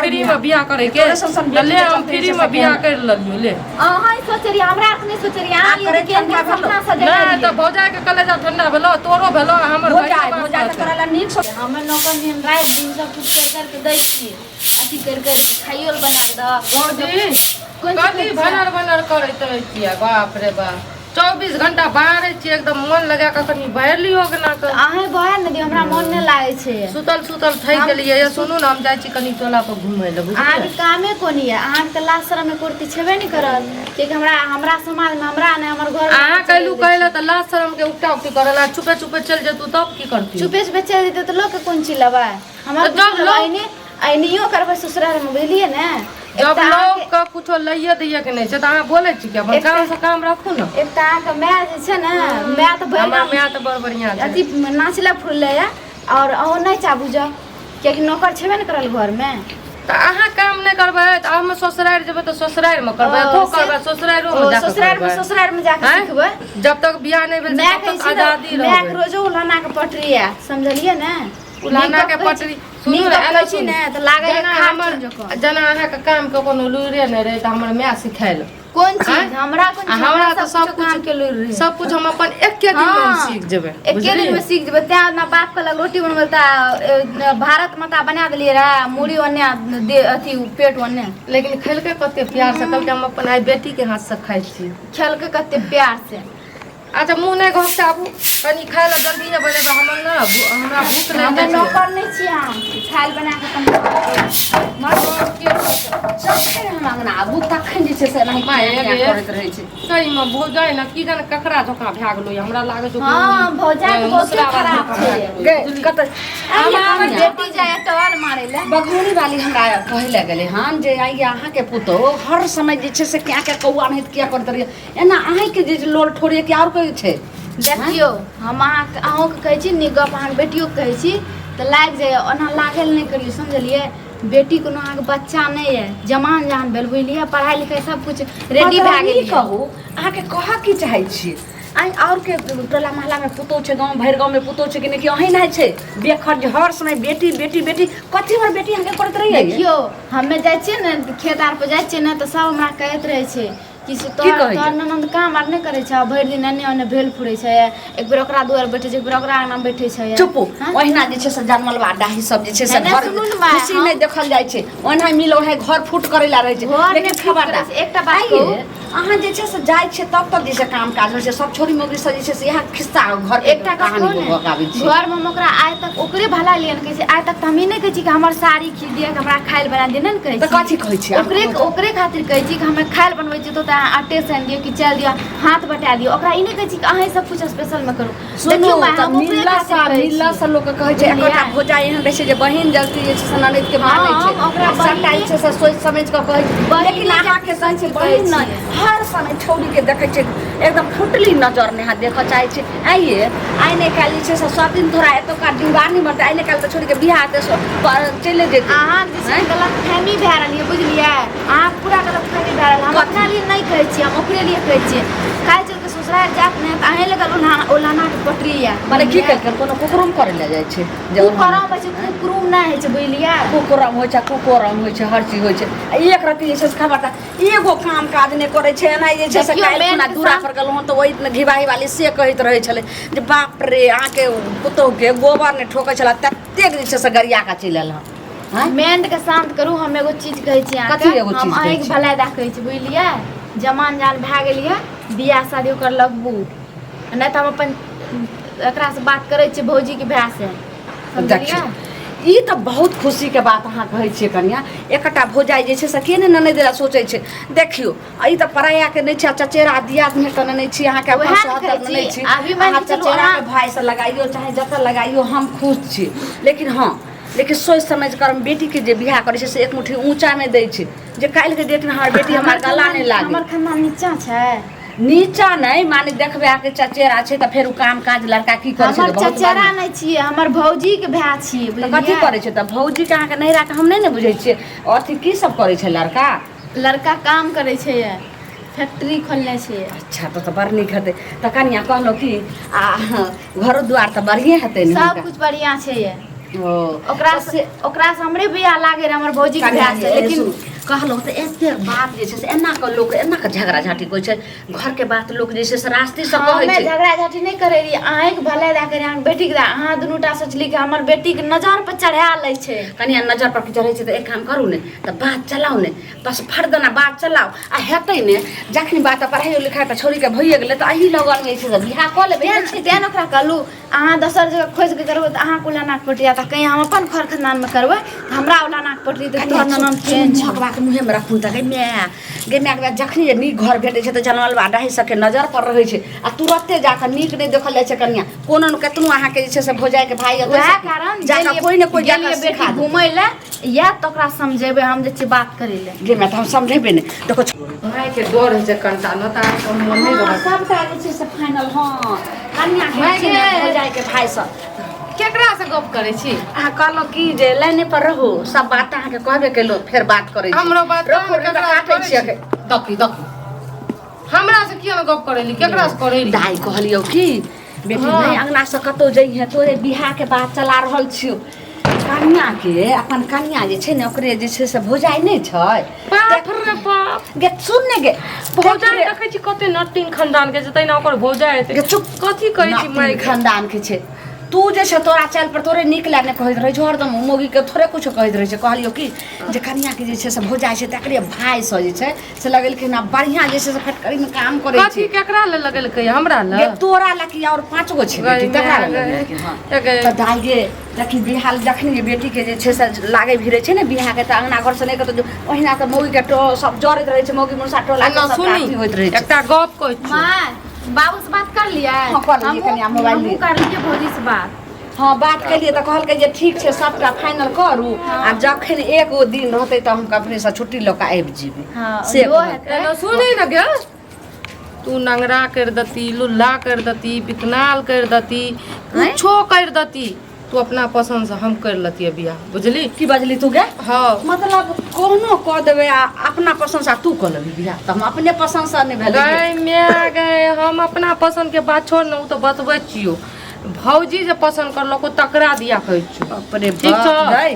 Free में बियाह करे के तोरे सन सन तऽ ले बेटी के हम चलते फ्री जे में छै से बियाह कर लेलियो ले अहाँ ही सोच रही हमरा आर नहि सोच रही अहाँ आब करे केहन ठंडा केहन भेलो। सपना सजेने नहि रहियै। तऽ भौजाई के कलेजा ठंडा भेलो तोरो भेलो आ हमर भौजाइ भाइयो भौजाइ बात तऽ तोरा लए नीक सोच हमे नौकर नियन राति दिन सब कुछ कर कर के दै छियै अथी कर कर के खाइयो लए बना के दह भौजी कोन चीज कथी कहै छियै? भनर भनर करैत रहै छियै बाप रे बाप 24 घंटा बाहरे छियै एकदम मन लगा कऽ कनि बाहर लियो के ना कऽ अहें बहार ने दियौ हमरा मन नहि लागै छै सुतल सुतल थकि गेलियै ये सुनू ने हम जाइ छी कनि टोला पर घुमै लए अहाँके बुझलियै कामे कोन यऽ अहाँके तऽ लाज शरम एको रत्ती छेबे नहि करत किएकि हमरा हमरा समाजमे हमरा नहि हमर घर अहाँ कहलू कहै लए तऽ लाज शरम के उकटा उकटी करऽ ला छुपे छुपे चलि जेतू तब की करती चुपे चुपे चलि जेतै तऽ लोकके कोन चीज लेबै हमरा तऽ जब कुछ लोग- ऐने ऐनियो करबै ससुरालमे बुझलियै ने जब एकटा लोग अहाँके- के कुछो लइए दैए के नहि छै तऽ अहाँ बोलै छी कि अपन एकटा- काम से काम राखू ने एकटा अहाँके माय जे छै ने माय तऽ भरि हमर गाम माय तऽ बड़ बढ़िआँ छै अथी नाचले फुरले यऽ आओर अहूँ नहि चाबू जाउ किएकि नौकर छेबे ने करल घरमे तऽ अहाँ काम नहि करबै तऽ हम ससुरारि जेबै तऽ ससुरारिमे करबै ओ, एतहो से- करबै ससुरारिमे ओ, जाकऽ ससुरारिमे करबै ससुरारिमे जाके आँय? सिखबै जब तक बियाह नहि भेल छै माय तब कहै तक छी ने आजादी मायके रहबै रोजो उलाना के पटरी यऽ समझलियै ने उलाना के नीक गप कहै छी- पटरी सुनू नीक ने, गप एना कहै छी सुनू। ने तऽ लागै जेना हमर हमर जेना अहाँके कामके कोनो लुरिए नहि रहै तऽ हमर माय सिखायल कोन चीज आँय? हमरा कोन आ चीज हमरा तऽ सब सब काम के लुरि रहै सब कुछ हम अपन एके दिन मे हम हाँ। सीख जेबै एके बुझलियै? दिन में सीख जेबै तैं अपना बाप कहलक रोटी बनबै तऽ भारत माता बना देलियै रहे मूड़ी ओन्ने दे अथी पेट ओन्ने लेकिन खेलकै कते प्यार से कहलकै हम अपन आइ बेटी के हाथ से खाइ छी खेलकै कते प्यार से अच्छा मुँह नहि घोकटाबू कनि खाय लए जल्दी बनेबै हमर ने हमरा भूख लागि हमे जाइ छै नौकर नहि छियै हम खाय लए बना कऽ जखन हम अङ्गना आबू तखन जे छै से एनाही माय किया गे। करैत रहै छै सहीमे भौजाइ ने की जाने ककरा धोखा भए गेलो हमरा लागै छै हँ भौजाइ के बहुते खराब छै गे कतऽ हमर बेटी जाय टहल मारै लए बघौनी वाली हमरा कहै लए गेलै हन जे आइ अहाँके पुतोहु हर समय जे छै से क्या क्या कौआ नहि किया करैत रहैए एना अहीँके जे लोल ठोड़िए कि आओर कोइ छै देखियौ हम अहाँके अहूँके कहै छी नीक गप अहाँके बेटियोके कहै छी तऽ लागि जाइए ओना लागल नहि करियौ समझलियै बेटी कोनो अहाँके बच्चा नहि यऽ जमान जहान भेल बुझलियै पढ़ाइ लिखाइ सब कुछ रेडी भए ई गेल कहू अहाँके कहऽ की चाहै छी आइ आओर के टोला मोहल्लामे पुतोहु छै गाँव भरि गाँवमे पुतोहु छै कि नहि कि अहीं नहि छै बेखर जे हर समय बेटी बेटी बेटी कथी हमर बेटी अहाँके करैत रहैए देखियौ हमे जाइ छियै ने खेत आर पर जाइ छियै ने तऽ सब हमरा कहैत रहै छै कि से की तोहर कहैए? तोहर ननद काम आर नहि करै छै भरि दिन एन्ने ओन्ने भेल फुरै छै एक बेर ओकरा दुआर बैठे छै एक बेर ओकरा आङ्गना बैठे छै चुपू हँ? ओहिना जे छै से जनमलवा डाही सब जे छै से नहि, घर सुनू ने माय, खुशी नहि हम- देखल जाइ छै ओहिना मिल ओहिना घर फूट करै ला रहै छै घर लेकिन नहि फूट खबरदार करै छै, एकटा बात आइये, कहू। अहाँ जे छै से जाइ छियै तब तब जे छै काम काज होइ छै सब छोरी मौगी सब जे छै से इएह खिस्सा घर के एकटा गप कहानी कहू ने भऽ के आबै छै घरमे हम ओकरा आइ तक ओकरे भला लिए ने कहै छी आइ तक तऽ हम ई नहि कहै छी कि हमर साड़ी खींच दिअ कि हमरा खाय लए बना दिअ नहि ने कहै तऽ छी कथी कहै छी ओकरे ओकरे खातिर कहै छी कि हमे खाय लए बनबै छी तऽ अहाँ आटे सानि दियौ कि चालि दियौ हाथ बटा दियौ ओकरा ई नहि कहै छी कि अहाँ सब कुछ स्पेशलमे करू सुनू देखियौ माय, तऽ हम ओकरे मिलला खातिर सँ कहै छी। मिलला सँ लोक कहै छै बुझलियै? एकोटा भौजाइ एहन रहै छै जे बहिन जल्दी जे छै से ननैद के मानै हँ, छै हम ओकरा आ सबटा जे छै से सोचि समझि कऽ कहै छै बहिने लेकिन अहाँके जकाँ कहै छै कहै बहिन नहि छियै। हर समय छौड़ी के देखै छै एकदम फुटली नजर नेहा देखऽ चाहै छै आइये आइ नहि काल्हि जे छै से सब दिन तोरा एतुका दीवार नहि बनतै आइ नहि काल्हि तऽ छोड़ी के बियाह हेतै से चलि जेतै अहाँके जे छै गलत फहमी भए रहल यऽ बुझलियै अहाँ पूरा गलत फहमी भए रहल हम कथी? अपना लिए नहि कहै छियै हम ओकरे लिए कहै छियै काल्हि चलि कऽ ससुरारि जायत ने तऽ अहीं लगल ओल्हा ओल्हानाके पटरी यऽ मने की केलकै कोनो कुकरुम करै लए जाइ छै जे कुकरम होइ छै कुकरुम नहि होइ छै बुझलियै कुकरम होइ छै कुकरम होइ छै हर चीज होइ छै आ एक रत्ती जे छै से खबर तऽ एगो काम काज नहि करै छै एना जे छै से देखियौ, काल्हि मेन खुना दूरा किसान- पर गेलहुँ हँ तऽ ओहि घिबाही वाली से कहैत रहै छलै जे बाप रे अहाँके पुतहुके गोबर नहि ठोकै छलै ततेक जे छै से गरिया कऽ चलि आयल हँ आँय? माइंड के शांत करू हम एगो चीज कहै छी अहाँके कथी एगो हम चीज कहै अहींके छी? भलाई दए कहै छी बुझलियै जमान जान भए गेल यऽ बियाह शादी ओकर लगबू नहि तऽ हम अपन एकरासँ बात करै छियै भौजीके भाय से समझलियै देखियौ ई तऽ बहुत खुशीके बात अहाँ कहै छियै कनिया एकटा भौजाइ जे छै से के ने ननैद लए सोचै छै देखियौ आ ई तऽ परायाके नहि छै आ चचेरा दियादमे तऽ नहि छी अहाँके अपन उएह ने सहोदर कहै नहि छी। छी अभी मानि अहाँ कऽ चलू चचेराके अहाँ- भायसँ लगाइयो चाहे जतऽ लगाइयो हम खुश छी लेकिन हँ लेकिन सोचि समझि कऽ बेटीके जे बियाह करै छै से एक मुट्ठी ऊँचामे दै छै जे काल्हिके डेटमे हमर बेटी हमरा गला नहि लागै हमर खानदान नीचा छै नीचा नहि माने देखबै अहाँके चचेरा छै तऽ फेर ओ काम काज लड़का की करै छै हमर तऽ बहुत चचेरा बढ़िआँ। नहि छियै हमर भौजीके भाय छियै तऽ कथी बुझलियै करै छै तऽ भौजीके अहाँके नैहराके हम नहि ने बुझै छियै अथी की सब करै छै लड़का लड़का काम करै छै फैक्ट्री खोलने छै अच्छा तऽ तऽ बड़ नीक हेतै तऽ कनिया कहलहुँ की आ घरो दुआर तऽ बढ़िएँ हेतै ने सब हुनका कुछ बढ़िया छै ओ ओकरा से ओकरा से हमरे बियाह लागे रहे हमर भौजी के भाय से, लेकिन कहलहुँ तऽ एतेक बात जे छै से एना कऽ लोक एना कऽ झगड़ा झाँटी कहै छै, घरके बात लोक जे छै से रास्ते से कहै हमे छै। झगड़ा झाँटी नहि करै रहियै, अहाँके भले दए करै, अहाँके बेटीके दए। अहाँ दुनू टा सोचली कि हमर बेटीके नजर पर चढ़ा लै छै। कनिया नजर पर चढ़ै छै तऽ एक काम करू ने, तऽ बात चलाउ ने, बस फरदना बात चलाउ आ हेतै ने। जखनी बात पढ़ाइयो लिखाइ तऽ छौड़ीके भइए गेलै तऽ एही लगनमे जे छै से बियाह कऽ लेबै। तें तें ओकरा कहलहुँ, अहाँ दोसर जगह खोजि कऽ करबै तऽ अहाँके उलानाके पटरी आयत, कहीं हम अपन खर खानदानमे करबै तऽ हमरा उलानाके पटरी, तऽ तोहर ननद केहन छौ? मुहकबाके मुँहेमे रखू तऽ गे माय, गे मायके बात। जखनी जे नीक घर भेटै छै तऽ जनमलबा डाही सबके नजर पर रहै छै आ तुरते जाकऽ नीक नहि देखल जाइ छै। कनिया कोनो ने केतनो अहाँके जे छै से भौजाइके भाय एतै वएह से कारण जाकऽ कोइ ने कोइ जाकऽ गेलियै बेटी सिखा देतै। घुमै लए या तऽ ओकरा समझेबै, हम जाइ छियै बात करै लए। गे माय, तऽ हम समझेबै ने, देखो। भायके डर होइ छै कनिटा, न तऽ अहाँके मोन नहि हँ, रहत। सबटा जे छै से फाइनल। हँ, कनिया के माय छै ने गे। भौजाइके भाय सब। केकरा से गप करै छी? अहाँ कहलहुँ की जे लाइने पर रहू, सब बात अहाँके कहबे केलहुँ, फेर बात करै छी। हमरो बात रखू, केकरा नहि तऽ से काटै करै छियै। छी? दखी दखी, हमरा से किया ने गप करैली? केकरा से करैली? दाइ, कहलियौ की बेटी हँ। नहि अंगना से कतहु जइहे, तोरे बियाहके बात चला रहल छियौ। कनियाके अपन कनिया जे छै ने, ओकरे जे छै से भौजाइ नहि छै। बाप रे बाप! गे सुन ने गे। भौजाइ देखै छी कते नटीन खानदान के छै, तहिना ओकर भौजाइ हेतै। गे चुप। कथी कहै छी माय? खानदान के छै। तू जे छै तोरा चालि पर तोरे नीक लाग कहैत रहै छौ हरदम, मौगीके थोड़े कुछो कहैत रहै छै। कहलियौ कि जे कनियाके जे छै से भौजाइ छै, तकरे भाय से जे छै से लगेलखिन आ बढ़िआँ जे छै से फैक्ट्रीमे काम करै कथी छै। केकरा ले लगेलकै? हमरा गे ले? तोरा लए कि आओर पाँच गो छै बेटी, तकरा लए लगेलखिन। हँ, तऽ दाइ गे देखी, बियाह जखनी जे बेटीके जे छै से लागै भिड़ै छै ने बियाहके, तऽ अङ्गना घरसँ नहि कतौ ओहिना तऽ मौगीके टो सब जरैत रहै छै, मौगी मुसा टोला एना सब सुनी, काफी होइत रहै छै। एकटा गप कहै छी। माय, बाबू से बात कर लियै? हाँ, कर लियै, कनिया, मोबाइल हमहूँ लिअ। कर लियै भौजी से बात। हँ, बात केलियै तऽ कहलकै जे ठीक छै, सबटा फाइनल करू आ जखन एगो दिन रहतै तऽ हम कंपनीसँ छुट्टी लऽ कऽ आबि जेबै। हँ, से इहो कहलकै। हेतै। एना सुनी ने गे, तू नंगरा कर दती, लुल्ला कर दती, बिकनाल कर दती, कुछो कर दती, तू अपना पसंद से हम कर लतियै बियाह, बुझली? की बजली तू गे? हँ। मतलब कोनो कऽ देबै आ अपना पसन्दसँ तू कऽ लेबही बियाह, तऽ हम अपने पसन्दसँ नहि भेलै गे। गय माय गय, हम अपना पसंद के बात छोड़ ने, ओ तऽ बतबै छियौ, भौजी जे पसंद करलको तकरा दिया कहै छियौ। अपने ठीक बाप छौ? गै,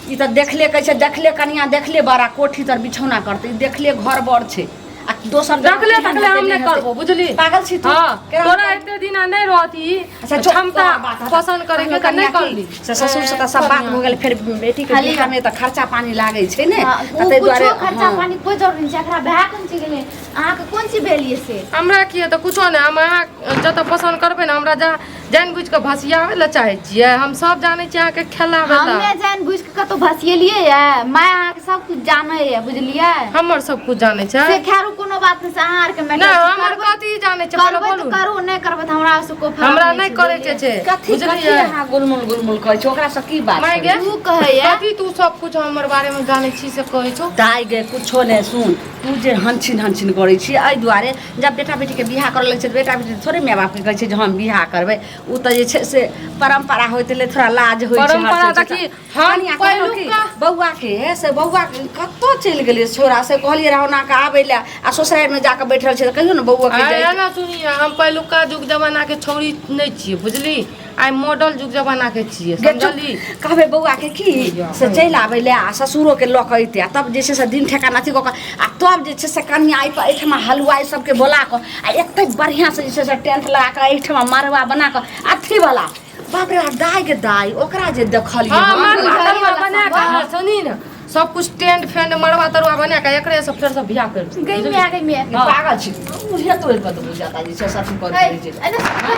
ई तऽ देखले कहै छै, देखले कनिया, देखले बड़ा कोठी तर बिछौना करतै, ई देखले घर बड़ छै आ दोसर जगह देखले केहन तकले हेतै, हम नहि हेतै। करबो, बुझली? पागल छी तू? हाँ, केना तोरा करबी? एते दिना नहि रहती अच्छा, चुप, क्षमता तोरा बात हटा। पसंद करे के तऽ नहि कनिया की, करली। से ससुर से तऽ सब बात भऽ गेल, फेर बेटी के खाली बियाह में तऽ खर्चा पानी लागै छै ने, हाँ, तऽ ओ ताहि दुआरे कुछो खर्चा हाँ। पानी कोइ जरूरी नहि छै। एकरा भए कोन चीज गेलै? अहाँके कोन चीज भेल ये से? हमरा की तऽ कुछो नहि। हम अहाँ जतऽ पसंद करबै ने, हमरा जा जानि बुझि कऽ भसियाबै लए चाहै छियै, हम सब जानै छियै अहाँके खेलाबै लए। हमे जानि बुझि कऽ कतहु भसिएलियै ये? माय अहाँके सब कुछ जानै ये, बुझलियै? हमर सब कुछ जानै छै। से खैर उ कोनो बात नहि, से अहाँ आरके मैटर नहि छै। हमर करबै कथी जानै छै पहिले करबै तऽ बोलू। करू, नहि करबै तऽ हमरा से कोइ फरक हमरा नहि छै, करै के बुझलियै? छै। कथी कथी बुझलियै? अहाँ गुलमुल गुलमुल कहै छै, ओकरासँ की बात माय करै गे, उ कहैया कथी तू सब कुछ हमर बारे में जानै छी से कहै छौ? दाइ गे, कुछो नहि। सुन, तू जे हनछिन हनछिन करै छी एहि दुआरे, जब बेटा बेटीके बियाह करऽ लगै छै तऽ बेटा बेटी थोड़े माय बापके कहै छै जे हम बियाह करबै। ओ तऽ जे छै से परम्परा होइत एलै, थोड़ा लाज होइ छै, हर परम्परा चीज छै। देखी, हम कनिया कहलहुँ की, पहिलुका बौआ के से बौआ कतऽ चलि गेलै छोरा, से कहलियै रहौना के आबै लए आ ससुरारिमे जाकऽ बैठल छै, तऽ कहियौ ने बौआ के आइ जाइ। एना सुनी, हम पहिलुका युग जमाना के छौड़ी नहि छियै, बुझली? आइ मॉडल युग जमाना के छियै, गे चुप, समझली? कहबै बौआ के की से चलि आबै लए आ ससुरोके लऽ कऽ अयतै आ तब जे छै से दिन ठेकाना अथी कऽ कऽ आ तब जे छै से कनिया एहि एहिठमा हलुआइ सबके बोला कऽ आ एते बढ़िआँसँ जे छै से टेंट लगा कऽ एहिठमा मड़बा बना कऽ अथीवला। बाप रे बाप, दाइ के दाइ, ओकरा जे देखलियै हाँ, हम, मड़वा बुझाइ तरुआ वाला बना संभव। कऽ, सुनी ने, सब कुछ टेंट फेंट मड़वा तरुआ बना कऽ एकरे से फेर से बियाह कर। गई में गई में। हाँ। पागल छी, मुझे तोड़ि कऽ तऽ बुझाता जे छै से अथी करै छै।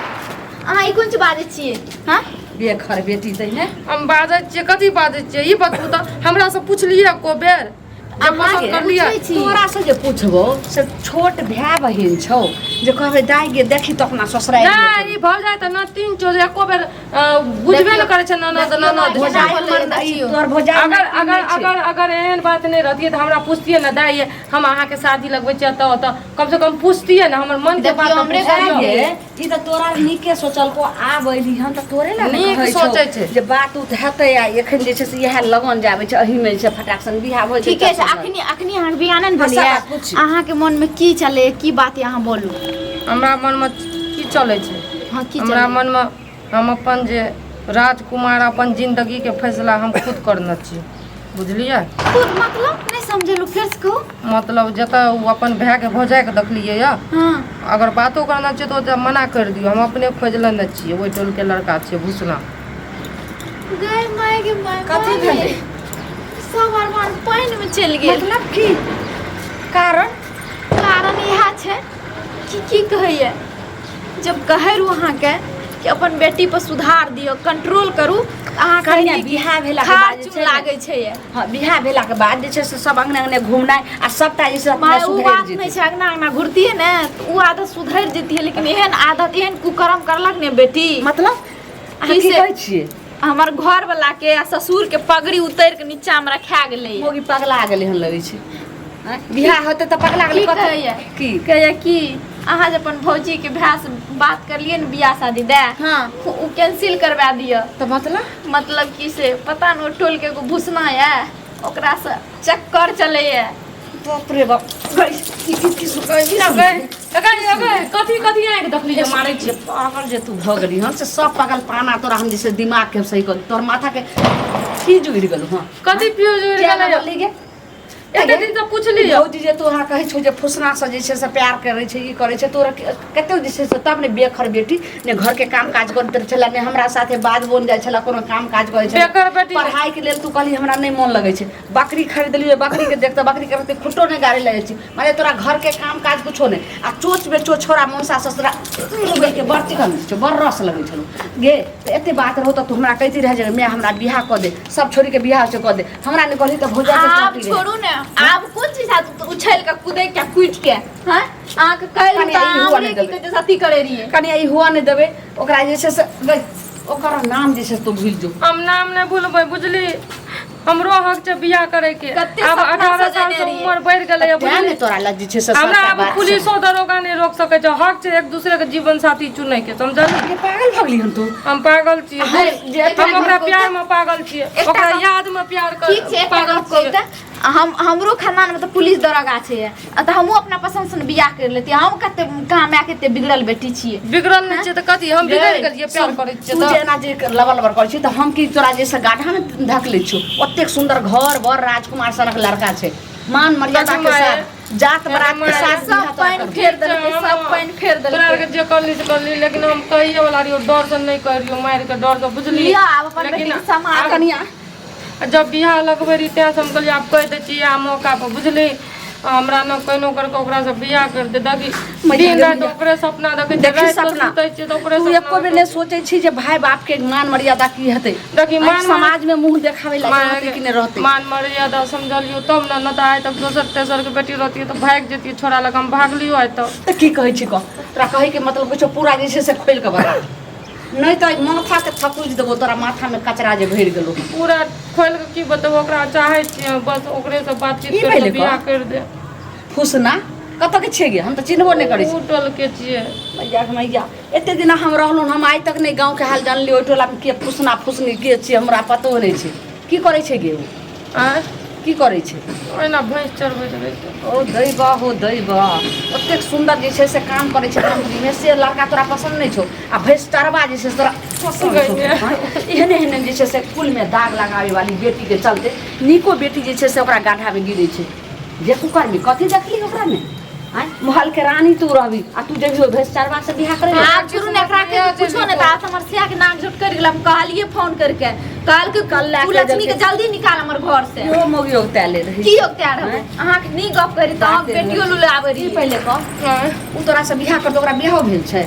अहाँ ई कोन चीज बाजै छियै? हाँ, बेखर बेटी तै ने। हम बाजै छियै? कथी बाजै छियै ई बतबू तऽ। हमरा से पुछलियै एको बेर जे पसंद अहाँके करलियै? पूछै छी। तोरा से जे पूछबो से छोट भाय बहिन छौ, जे कहबै दाइ गे देखी तऽ अपना ससुरारि नहि, ई भऽ जाय तऽ न तीन चोर एको बेर बुझबे ने करै छै ननद देखियौ ननद माय, भौजाइ केना हमर बोलैए, ई देखियौ। तोहर भौजाइ अगर नहि अगर छै। अगर अगर एहन बात नहि रहतियै तऽ हमरा पुछतियै ने, दाइ हम अहाँके शादी लगबै छियै तऽ ओतऽ कम से कम पुछतियै ने हमर मन के बात देखियौ, तऽ हमरे पुछतियै। दाइ गे, ई तऽ तोरा नीके सोचलको, आब अयली हन तऽ तोरे लए ने नीक कहै छौ सोचै छै। जे बात उत हेतै आ एखन जे छै से इएह लगन जाबै छै, एहिमे जे छै फटाक सन बियाह भऽ जेतै। ठीके छै। अखनी अखनी अहाँके बियाह नहि ने हाँ, सब भेलैए? बात पूछी। अहाँके मनमे की चलै, की बात यऽ, अहाँ बोलू। हमरा मनमे की चलै छै? हाँ, की हमरा चलै? मनमे हम अपन जे राजकुमार अपन जिंदगीके फैसला हम खुद करने छी, बुझलियै? खुद मतलब नहि समझलहुँ, फेरसँ कहू। मतलब जतऽ ओ अपन भायके भौजाइके देखलियै यऽ, हँ, अगर बातो करना छै तऽ ओतऽ मना करि दियौ। हम अपने खोजि लेने छियै, ओहि टोलके लड़का छियै भूसना। गै माय गे माय, कथी माय भेलै? सब अरमान पानिमे चलि गेल। मतलब की कारण? कारण इएह छै कि की कहैए, जब कहै रहू अहाँके कि अपन बेटी पर सुधार दियौ, कंट्रोल करू, तऽ अहाँ कनिया कहलियै कि बियाह भेलाके बाद जे खार छै ने, लागै छै ये। हँ, बियाह भेलाके बाद जे छै से सब अङ्गने अङ्गने घुमनाइ आ सबटा जे छै अपने माय, ओ सुधरि बात जेतै। नहि छै, अङ्गना अङ्गना घुरतियै ने तऽ ओ आदत सुधरि जेतियै, लेकिन एहन आदत, एहन कुकर्म करलक ने बेटी। मतलब अहाँ की की से- कहै छियै? हमर घर वाला के आ ससुर के पगड़ी उतारि के नीचा मे रखा गेलै। मोगी पगला गेलै हन लगै छै। आँय, बियाह होतै तऽ पगला गेलै की कथी? कहैया? की कहैया कि अहाँ जे अपन भौजी के भाय से बात करलियै ने बियाह शादी दए, हाँ। ओ कैंसिल करवा दिअ। तऽ मतलब? मतलब की से पता नहि, ओ टोल के एगो भूसना यऽ, ओकरा से चक्कर चलैया। बाप रे बाप, गै, ई की की कथी कथी आँखि देखली जे मारै जे पागल जे तू भऽ गेली हन से सब पागल पाना तोरा हम जे दिमाग के सही कर, तोहर माथा के फ्यूज उड़ि गेलौ हँ। कथी फ्यूज उड़ि किया गेलै? बोलली गे? एते दिन तऽ पुछली। भौजी जे तोरा कहै छौ जे फुसना से जे छै से प्यार करै छै, ई करै छै, तोरा कते जे छै से तब ने बेखर बेटी ने घरके काम काज करैत रहै छलै, ने हमरा साथे बाध बोन जाइ छलै, कोनो काम काज करै छलै। बेकर बेटी। पढ़ाइके लेल तू कहली हमरा नहि मोन लगै छै, बकरी खरीदलियै, बकरीके देखते बकरीके रहते खुट्टो नहि गाड़ै लए जाइ छी, माने तोरा घरके काम काज कुछो नहि। आ चोचमे चोच छोड़ा मनसा ससुरा के बड़ चिकन छौ, बड़ रस लगै छलौ गे। तऽ एते बात रहौ तऽ तू हमरा कहिती रहै जे माय हमरा बियाह कऽ दे, सब छोड़ीके बियाह होइ छै कऽ दे, हमरा नहि कहली तऽ भौजा के आब चाहती रहै। छोड़ू ने, आब कोन चीज हाथ उछल के कूदे के कूट के हैं अहाँके कहल कनि तऽ ई हुआ हमरे नहि की देबै। कहै छै अथी करे रहियै। कनि ई हुआ नहि देबै ओकरा जे छै से गै, ओकर नाम जे छै से तू भूलि जो। हम नाम नहि भूलबै, बुझली? हमरो हक छै बियाह करे के। कते आब सपना 18 साल सजेने से रहियै। उम्र बढ़ि गेलै तें बुझली? ने तोरा लग जे छै से हमरा सबटा आब बात पुलिसो दरोगा नहि रोक सकै छै। हक छै एक दूसरे के जीवन साथी चुनै के, समझली? गे, पागल भऽ गेली हन तू? हम पागल छियै? हम जे हम ओकरा प्यार में पागल छियै, एकटा ओकरा गप- याद में प्यार कर ठीक छै, एकटा पागल गप कहू छियै। तऽ हम हमरो खानदानमे तऽ पुलिस दरोगा छै, आ तऽ हमहूँ अपना पसन्दसँ ने बियाह करि लेतियै। हम कते कहाँ माय कते बिगड़ल बेटी छियै। बिगड़ल नहि छियै तऽ कथी? हम बिगड़ गेलियै प्यार करै छियै तू तऽ? जेना जे लबर लबर करै छी तऽ हम की तोरा जे से गाढ़ामे धक लै छियौ? ओतेक सुन्दर घर बर राजकुमार सनक लड़का छै, मान मर्यादा के साथ, जात बरात के साथ सब बियाह तोरा पानि करबौ। फेर देलकै, सब पानि फेर तोरा देलकै। आरके जे करली से करली, लेकिन हम कहिए वाला रहियो, डर से नहि करियो, मारि के डर से, बुझली? लिअ आब अपन लेकिन बेटीके सम्हार। कनिया आ जब बियाह लगबै रही तेँ से हम कहलियै आब कहि दै छियै आ मौका पर, बुझली? हमरा ने केहनो करके ओकरासँ बियाह कर दे। देखी, मैया दिन गे राति मैया। ओकरे सपना देखै छियै, देखी राति कऽ सपना। सुतै छियै तऽ ओकरे तू सपना एको बेर नहि सोचै छी जे भाय बाप के मान मर्यादा की हेतै? देखी, आइ मान समाज में मुंह देखाबै लायक रहतै कि नहि रहतै? मान मर्यादा समझलियौ तब ने, नहि तऽ आइ तक दोसर तेसरके बेटी रहतियै तऽ भागि जैतियै छोड़ा लग। हम भागलियौ आइ तक। तऽ की कहै छी कह, तोरा कहैके मतलब कुछो पूरा जे छै से खोलि कऽ बता, नहि तऽ माथाके थकुचि देबो, तोरा माथामे कचरा जे भरि गेलो। पूरा खोलि कऽ की बतेबो? ओकरा चाहै छियै, बस ओकरेसँ बातचीत की करि भेलै कऽ बियाह कह? करि दे। फुसना कतऽके छियै गे? हम तऽ चिन्हबो नहि करै छी। उ टोलके छियै। मैया गे मैया, एते दिना हम रहलहुँ, हम आइ तक नहि गाँवके हाल जानलियै। ओहि टोलामे के फुसना फुसनी के छियै हमरा पतो नहि छै। की करै छै गे ओ? आँय? की करै छै? ओहिना भैंस चरबैत रहै छै। ओ दैबा हो दैबा, ओतेक सुन्दर जे छै से काम करै छै कम्पनीमे, से लड़का तोरा पसन्द नहि छौ आ भैंस चरबा जे छै से तोरा पसन्द छौ? हँ? एहने एहने जे छै से कुलमे दाग लगाबै वाली बेटीके चलते नीको बेटी जे छै से ओकरा गाढ़ामे गिरै छै। जे कुकर्मी कथी देखली ओकरामे? आँय, महलके रानी तू रहबी आ तू जेबही ओहि भैंस चरबा से बियाह करै लए? आब छोड़ू ने एकरा के, कुछो नहि। तऽ आब हमर सिया के नाक झोट करि गेल। हम कहलियै फोन करके, कहलकै कल लए तू के लक्ष्मी के देलकै। जल्दी निकाल हमर घर से। इहो मौगी औगताएले रहै। की औगतायल रहबै? अहाँके नीक गप करी तऽ अहाँ बाते बेटियो लुले आबै की रही। पहिले कह, आँय? ओ तोरा से बियाह करतौ, ओकरा बियाहो भेल छै?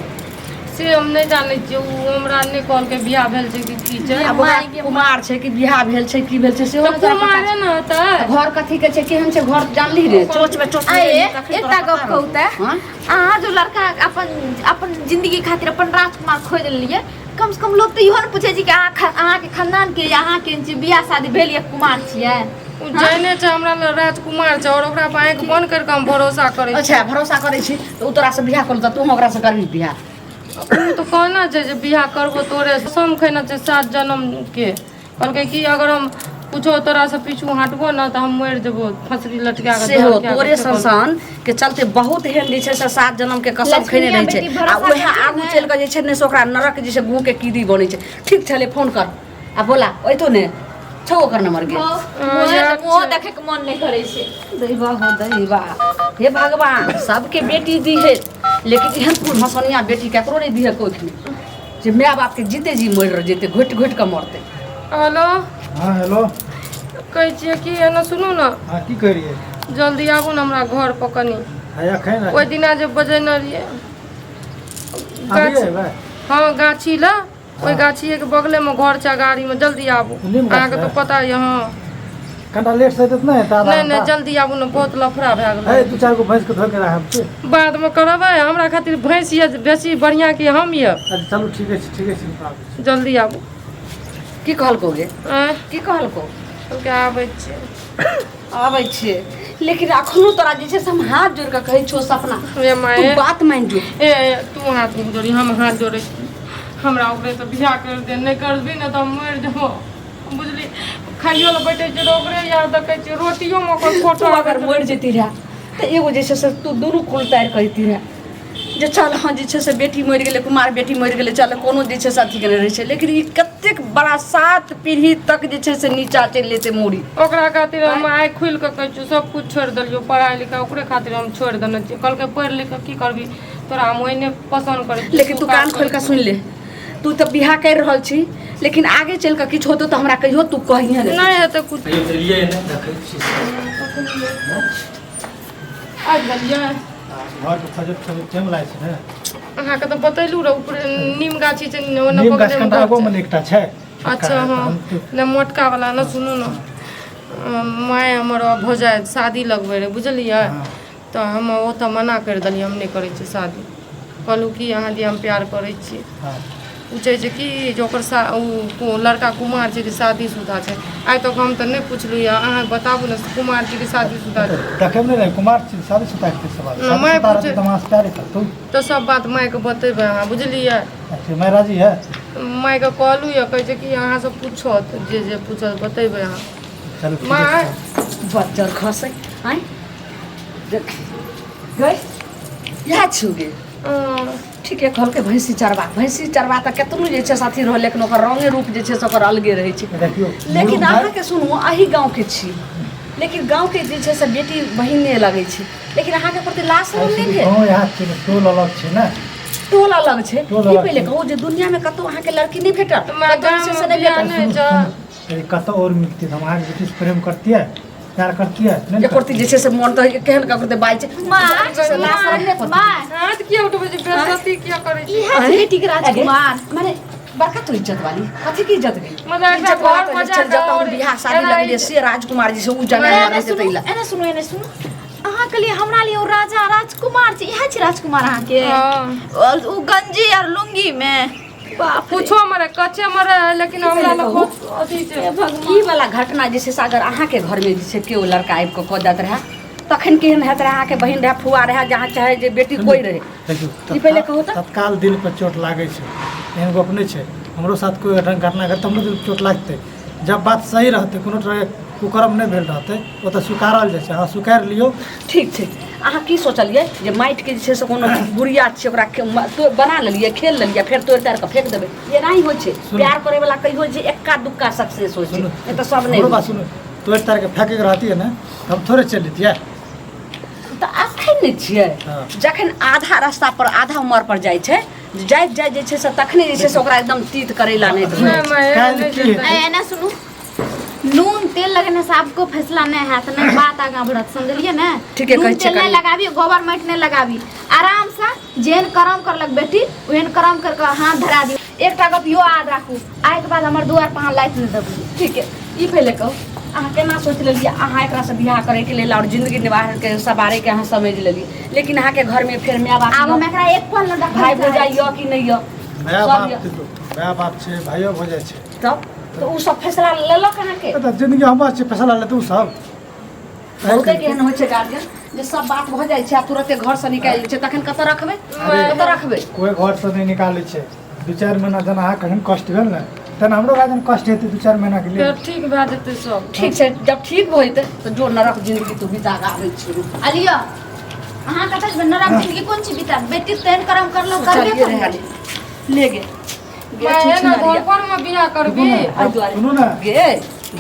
से हम नहि जानै छियै। ओ हमरा नहि कहलकै बियाह भेल छै कि की छै। आब ओकरा माय गे। कुमार छै कि बियाह भेल छै, की भेल छै सेहो तऽ नहि तोरा पता कुमारे छै। ने होतै। घर कथी के छै, केहन छै घर जानली रे? चोच में चोच आये, में तखन तोरा एकटा पता गप कहू रहतौ। तऽ हाँ? अहाँ जो लड़का अपन अपन जिंदगी खातिर अपन राजकुमार खोजि लेलियै, कम से कम लोग तऽ इहो ने पूछै छै कि अहाँ अहाँके खानदान के या अहाँ केहन छियै, बियाह शादी भेल या कुमार छियै? ओ जाने छै हमरा लग राजकुमार छै और ओकरा पर आँखि बंद करि कऽ हम भरोसा करै छी। अच्छा, भरोसा करै छी तऽ ओ तोरा से बियाह करतौ, तू ओकरा से करबी बियाह? ओ तऽ कहना छै जे बियाह करबो तोरे, कसम खेने छै 7 जन्म के। कहलकै कि अगर हम कुछो तोरा से पीछू हटबो न तऽ हम मरि जेबो फंसरी लटका के सेहो धर के तोरे फेकल। संसान के चलते बहुत एहन जे छै से सात जन्म के कसम खेने लक्ष्मीया रहै छै बेटी आ भरोसा उएह करती आगू ने। चलि कऽ जे छै ने से ओकरा नरक जे छै गुह के कीड़ी बनै छै। ठीक छलै, फोन कर आ बोला अयतो ने छौ ओकर नंबर गे। मुँह देखे के मन नहि करै छै। दैवा हो दैवा, हे भगवान सबके बेटी दी है, लेकिन एहन कुल हसनिया बेटी केकरो नहीं दी है कोई जे my बाप के जीते जी मरि जेतै, घोटि घोटि कऽ मरतै। हेलो। हाँ हेलो। कहै छियै कि एना सुनू ने। हाँ की कहै रहियै? जल्दी आबू ने हमरा घर पर कनी। हाँ एखन ओहि दिना जे बजेने रहियै। अभी अयबै? हाँ गाछी लए, ओहि गाछिएके बगलेमे घर छै गाड़ीमे, जल्दी आबू। नीम गाछ अहाँके तऽ है? पता यऽ। हाँ कनिटा लेट से हेतै नहि तऽ आधा नहि नहि घंटा। जल्दी आबू ने, बहुत लफड़ा भए गेलै। है दू चारि गो भैंसके धोके राखब छै। बादमे करबै, हमरा खातिर भैंस यऽ बेसी बढ़िआँ कि हम यऽ? अच्छा चलू ठीके छै, ठीके छै, आबै छी। जल्दी आबू। की कहलको गे? आँय? की कहलको? कहलकै आबै छियै। आबै छियै, लेकिन अखनो तोरा जे छै से हम हाथ जोड़ि कऽ कहै छियौ सपना, हे तू माय बात मानि जो। ए तू हाथ नहि जोड़ी, हम हाथ जोड़ै छी। हमरा ओकरे से बियाह कर दे, नहि करबी ने तऽ हम मरि जेबो, बुझली? खाइयो लए बैठै छियै तऽ ओकरे याद देखै छियै, रोटियोमे ओकर फोटो तू अगर मरि जैती रहए तऽ एगो जे छै से तू दुनू कुल तारि कऽ अयती रहए जे चल हँ जे छै से बेटी मरि गेलै, कुमार बेटी मरि गेलै, चल कोनो जे छै से अथीके नहि रहै छै, लेकिन ई कतेक बड़ा सात पीढ़ी तक जे छै से नीचा चलि जेतै मूड़ी। ओकरा खातिर हम आइ खुलि कऽ कहै छियौ, सब किछु छोड़ि देलियौ, पढ़ाइ लिखाइ ओकरे खातिर हम छोड़ि देने छियै। कहलकै पढ़ि लिख कऽ की करबी, तोरा हम ओहिने पसन्द करै छियौ। लेकिन तू कान खोलि कऽ सुनि ले, तू तऽ बियाह करि रहल छी, लेकिन आगे चलि कऽ किछु होतौ तऽ हमरा कहियो तू कहिहे नहि। नहि हेतै कुछ। कहियो एलियै नहि, देखै छी। आबि गेलियै? घरके खोजैत खोजैत टाइम लागै छै ने। अहाँके तऽ बतेलहुँ रहए, ऊपर नीम गाछी छै ने, ओने नीम गाछ बगलेमे कनिटा घर आगोमे छै। ने एकटा छै। अच्छा हाँ, नहि मोटका वाला ने। सुनू ने, माय हमर भौजाइ शादी लगबै रहै, बुझलियै? तऽ हम ओतऽ मना करि देलियै, हम नहि करै छियै शादी। कहलहुँ कि अहाँ लिए हम प्यार करै छी। पूछै छै कि जे ओकर सा ओ लड़का कुमार छै कि शादीशुदा छै। आइ तक हम तऽ नहि पुछलहुँ यऽ, अहाँ बताबू ने, कुमार छै कि शादीशुदा छै? देखैमे नहि रहै कुमार छी, शादीशुदा के सवाल। नहि, माय शादीशुदा पूछे रहतै तऽ अहाँ से प्यारे करतौ। तऽ सब बात मायके बतेबै अहाँ, बुझलियै? अच्छा माय राजी है? मायके कहलहुँ यऽ, कहै छै कि अहाँसँ पूछत, जे जे पूछत बतेबै अहाँ। चलू ठीके माय छै। बच्चर खसै आँय देख गई इएह छु गे। ठीके कहलकै भैंसी चरबा, भैंसी चरबा तऽ केतनो जे छै साथी रहल, लेकिन ओकर रंगे रूप जे छै से ओकर अलगे रहै छै। देखियौ लेकिन अहाँके सुनू, अही गाँवके छी, लेकिन गाँवके जे छै से बेटी बहिन नहि लगै छै, लेकिन अहाँके प्रति लाज शरम नहि भेल? गाँव यहाँ छै ने, टोल अलग छै ने। टोल अलग छै। टोल ई अलग पहिले छै। कहू जे दुनियामे कतहु अहाँके लड़की नहि भेटत, हमरा कतहु जे छै से गाममे नहि बियाह भेटत? नहि छै। यदि कतौ और मिलती तऽ हम अहाँके बेटी से प्रेम करतियै, प्यार करतियै नहि? एको रत्ती जे छै से मोन तऽ केहन ककरो बाजै छै। माँ जे छै से लाज शरम नहि करतै। माँ हाथ किया उठबै छै, बेइज्जती किया करै छै? इएह छै बेटीके राजकुमार। माने बड़का तू इज्जत वाली, कथी की इज्जत गई? मतलब एकरा इज्जत वाला घर तऽ पर जे छै जा कऽ जतऽ हम और बियाह शादी एना लगलियै से राजकुमार जे छै ओ जमाय एने रहै छै सुनू, ताहि लए। एने सुनू, एने सुनू, अहाँके लिए हमरा लिए ओ राजा राजकुमार छै। इएह छै राजकुमार अहाँके? हँ। और ओ गंजी और लुंगी में, बाप रे। कुछो मरे कच्चे मरे, लेकिन हमरा लग बहुत अथी छै। हे भगवान। ई वाला घटना जे छै से अगर अहाँके घरमे जे छै केओ लड़का आबि कऽ कऽ दैत रहए तखन केहन हैत रहए? अहाँके बहिन रहए, फुआ रहए, जहाँ चाहे जे बेटी कोइ रहै। देखियौ, ई पहिले कहू तऽ। तत्काल दिल पर चोट लागै छै, एहन गप नहि छै। हमरो साथ कोइ एहन घटना घटतै, हमरो दिल पर चोट लागतै। जब बात सही रहतै, कोनो तरहके कुकर्म नहि भेल रहतै, ओतऽ स्वीकारल जाइ छै। अहाँ स्वीकारि लियौ। ठीक छै। अहाँ की सोचलियै जे माटिके जे छै से कोनो गुड़िया छै, ओकरा बना लेलियै, खेल लेलियै, फेर तोड़ि ताड़ि कऽ फेंक देबै? एनाही होइ छै? सुनू। प्यार करैवला कहियो जे एक्का दुक्का सक्सेस होइ छै, सुनू, नहि तऽ सब नहि हमरो होइ बात छै। सुनू, तोड़ि ताड़ि कऽ फेंकैके रहतियै ने तऽ हम थोड़े चलि जैतियै। तऽ अखन नहि छियै। हँ। जखन आधा रास्ता पर आधा उमर पर जाइ छै, जाइत जाइत जे छै से तखने जे छै से ओकरा एकदम तीत करैला नहि नहि होइ छै। माय काल्हि नहि की जेतै। ए, एना सुनू, नून तेल लगेने से आपको फैसला नहि हैत, नहि बात आगाँ बढ़त, समझलियै ने? ठीके नून कहै छियै तेल नहि कनि। लगाबी, गोबर माटि नहि लगाबी, आराम से जेहन करम करलक बेटी ओहन करम कर के हाथ धरा दियौ। एकटा गप इहो याद राखू, आइके बाद हमर दुआर पर अहाँ लाइट नहि देबै। ठीक है, ई पहिले कहू अहाँ केना सोचि लेलियै अहाँ एकरासँ बियाह करैके लेल आओर जिंदगी निर्वाहके सवारैके अहाँ समझि लेलियै, लेकिन अहाँके घरमे फेर माय बाप आब हम एकरा एक पल नहि देखै भाय चाहै भौजाइ छी। यऽ कि नहि यऽ? माय सब बाप यऽ। देखियौ, माय बाप छै, भाइयो भौजाइ छै। तब तऽ ओ सब फैसला लेलक अहाँके? तऽ जिंदगी हमर छै, फैसला लेतै ओ सब। बहुते एहन होइ छै गार्जियन जे सब बात भऽ जाइ छै आ तुरते घरसँ निकालि दै छै, तखन कतऽ रखबै, कतऽ रखबै? कोइ घरसँ नहि निकालै छै। 2-4 महीना जेना अहाँके कखन कष्ट भेल ने, तहन हमरो गार्जियन कष्ट हेतै 2-4 महीना के फेर लेल। ठीक भए जेतै सब। ठीक छै, जब ठीक भऽ जेतै तऽ जो नरक जिंदगी तू बिता कऽ आबै छी। आ लिअ, अहाँ कतऽ जेबै? नरक जिंदगी कोन चीज बिता? बेटी तेहन करम करलो करबे चलिए रहै करबै। ले। ले गे गे, माय छुछ ने ना घर पर में बियाह करबी। एहि दुआरे सुनू ने। गे,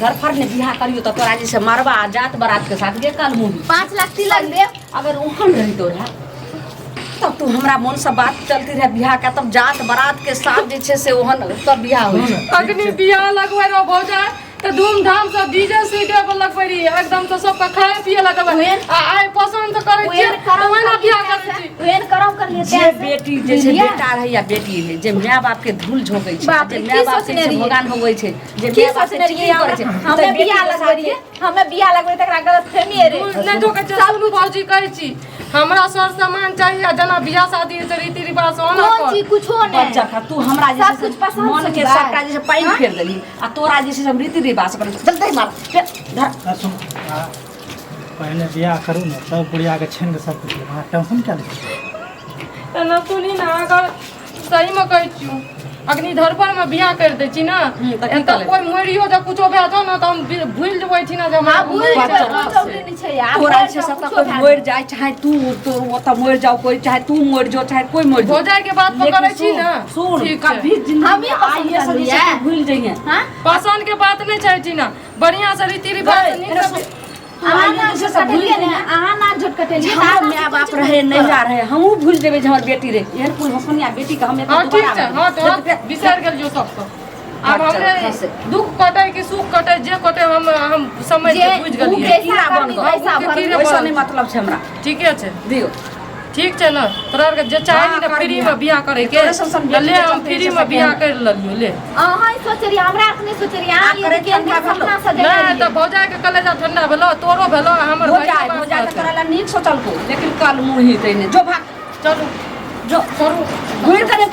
घर पर ने बियाह करियो तऽ तोरा जे छै मरबा आ जात बारात के साथ गे काल मुँह 5 लाख तिलक देब। अगर ओहन रहितो रहे तब तू हमरा मन से बात चलती रहे बियाह के, तब जात बारात के साथ जे छै से ओहन तब बियाह होइ छै। अग्नि बियाह लगबै रहो भौजाई तऽ धूमधाम से डीजे सीडे पर लगबै रहियै, एकदम से सबके खाए पिए लए देबै। आ आइ पसन्द करै छियै ओहन करम तऽ ओहिना बियाह करलियै करै छी। ओहन करम करलियै जे तें से। बेटी जे छै बुझलियै? बेटा रहै या बेटी रहै, जे माय बाप के धूल झोंकै छै, बाप जे रे, माय की बाप के सोचने जे रहियै? भगवान होबै छै, जे की माय बाप से सोचने रहियै? चीटिंग करै छै, हमे तऽ बेटी बियाह के लगबै साथे रहियै, हमे बियाह लगबै तकरा गलत फहमी रे। धूल नहि झोंकै छै। सुनू भौजी, कहै छी हमरा सर सामान चाहिए, आ जेना बियाह शादी होइ छै रीति रिवाज ओना कोन कर। चीज कुछो नहि। बच्चा खा तू हमरा जे सब छै से कुछ पसन्द मन के से बा। सबटा जे छै पानि फेर देली, आ तोरा जे छै से हम रीति रिवाज करै छी। चल दे मार फेर धर। आ सुन, आ पहिने बियाह करू ने तब बुढ़ियाके छानि कऽ सब किछु लेब। अहाँ टेंशन किया लै छियै? एना सुनी ने, अगर सहीमे कहै छियौ अग्नि धरपरमे बियाह करि दै छी ने, तऽ की एतऽ करै? कोइ मरियो जे कुछो भए जाउ ने तऽ हम भूलि जेबै एहिठिना जे हमरा हाँ, भूलि कोइ जेबै, बात कोइ जरूरी नहि छै यार। तोरा मरि जे छै जाउ, सबटा कुछो कोइ भए मरि जाय, चाहे तू तो ओतऽ मरि जाओ कोइ, चाहे तू मरि जाओ, चाहे कोइ मरि जाओ। भौजाइके बात पर लेकिन करै छी सुन, ने। सुन, ठीक छै। कभी जिंदगी हमही में पसंद आइए से जे छै करलियै। से भूलि जइहे। हाँ? पसन्द के बात नहि छै एहिठिना, बढ़िआँ से रीति रिवाज गए, नीक एने से सुन, तू अहाँ आइए नाक जे छै से भूलि झोटकटेलियै ने, जइहे। अहाँ नाक झोटकटेलियै, हमरो तऽ माय अहाँ बाप कुछ रहे नैहरा रहे, हमहूँ भूलि जेबै जे हमर बेटी रहे। एहन कुल हसनिया बेटी के हम एतऽ हँ ठीक दोबारा छै। हँ तऽ फेर- बिसरि गेलियौ सबके। आब अच्छा, हमरे खसे। दुख कटै कि सुख कटै, जे कटै हम समझ जे के बुझि उ गेलियै। जैसा कीड़ा बन करनी गल। तैसा उ के भरनी। कीड़े ओहिसँ बनल। नहि मतलब छै हमरा। ठीके छै। दियौ। ठीक छै ने, तोरा आरके जे चाही हाँ, ने कर फ्री बियाह। मे बियाह करे के तोरे सन सन तऽ बेटी ले, के हम चलते फ्री जे मे से बियाह केहन। करि लेलियौ ले। अहाँ ही सोचै रहियै, हमरा आर नहि सोचै रहियै। अहाँ आब करे ई केहन ठंडा सपना भेलौ। सजेने नहि रहियै। तऽ भौजाइके कलेजा ठंडा भेलौ, तोरो भेलौ, आ हमर हो भाइयो जाए बात हो जाए तऽ कहतै। तोरा लए नीक सोचलको, लेकिन कल मुँह ही तैने जो भाग। चलू जो करू घुरि कऽ।